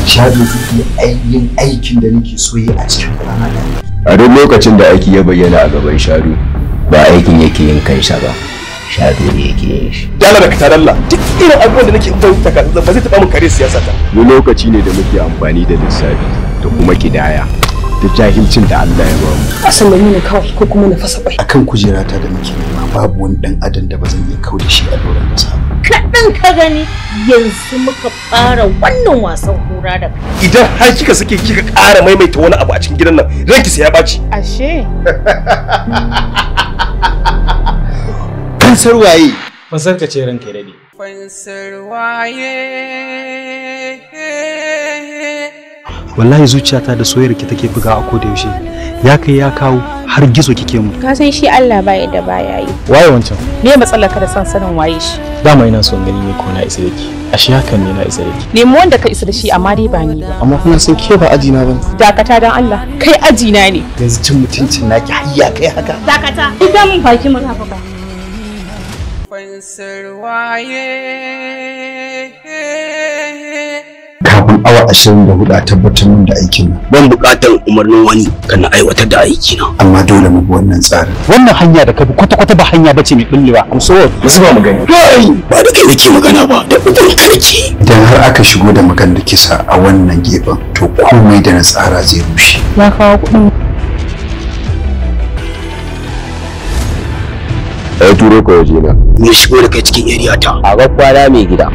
Shado zai iya yin aikin da nake so yi a cikin kwana ɗaya. A duk lokacin da aiki ya bayyana a gaban Shado, ba aikin yake yin kansa ba, Shado ne yake yin shi. Dala da kataralla duk irin abubuwan da nake in taka ba zai taɓa min kare siyasa ta. Duk lokaci ne da muke amfani da lissafi da kuma kidaya da jahilcin da Allah ya bamu. Asalin ne kawai ko kuma na fasa bai. Akan kujerata da nake nema babu wani dan adam da ba zan iya kauda shi a doron kasa ba. Kaɗan ka gani yanzu muka fara wannan wasan kura da kai. Idan har kika sake kika ƙara maimaita wani abu a cikin gidan nan, ranki sai ya ɓaci. Ashe. Fansar waye? Fansar ka ce ranka ya daɗe. Fansar waye? Wallahi zuciyata da soyayyar ki take buga a koda yaushe. Ya kai ya kawo har gizo kike mu. Ka san shi Allah baya da baya yi. Waye wancan? Me matsalar ka da san sanin waye shi? Dama ina son gani ne ko na isa da ki. Ashe hakan ne na isa da ki. Nemi wanda ka isa da shi amma dai ba ni ba. Amma kuma san ke ba aji na bane. Dakata dan Allah, kai aji na ne. Yanzu cin mutuncin naki har ya kai haka. Dakata. Idan mun baki mun haka ba. Fansar waye? Kafin awa 24 a tabbatar min da aikin nan. Ban buƙatar umarnin wani kan aiwatar da aiki na. Amma dole mu bi wannan tsarin. Wannan hanya da ka bi kwata-kwata ba hanya bace mai bullewa. So, mu zuba mu gani. Kai, ba da kai nake magana ba, da uban ka nake. Idan har aka shigo da maganar kisa a wannan gefen, to komai da na tsara zai rushe. Ya kawo kuɗin. Ai turo ka waje na. Ni shigo da kai cikin area ta. A ga kwana mai gida.